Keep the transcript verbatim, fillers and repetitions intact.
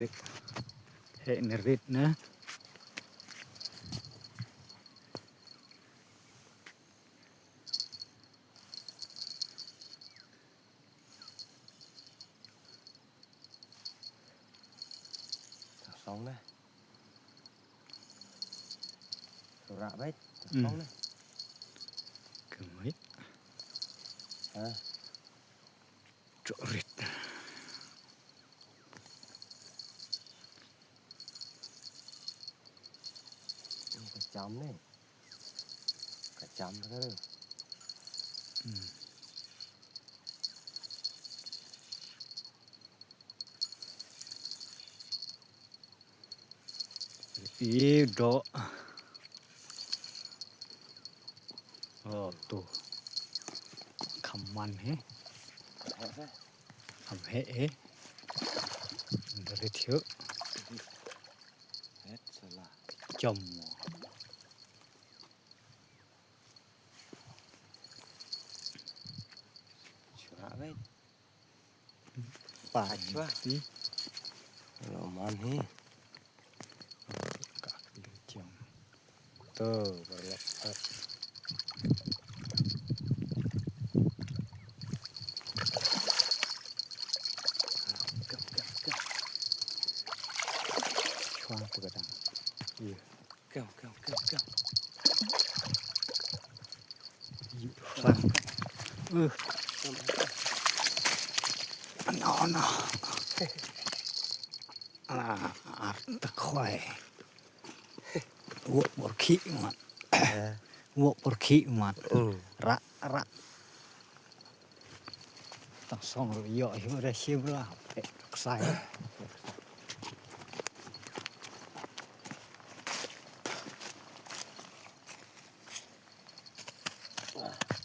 Heh, ne rit ne. Song ne. Surak bait. Hmm. Song ne. Kemait. Ha. Chok rit. Ka jam ne. Ka jam ka. Hmm. Ih, doh. Oh, tu. Kaman he. Am he he. Dari thiu. Jam. Chura bait. Pa chua. Ti. Lo man hi. Ka ti jam. To, berlak. Chua tu kadang. Iya. Go, go, go, go. Yu, lang. Uh. No, no. Ah, ar ta khwai. Wok bor khi mat. Eh. Wok bor khi mat. Hmm. Ra, ra. Tang song ru yo yu re shi bla. Pe ksai.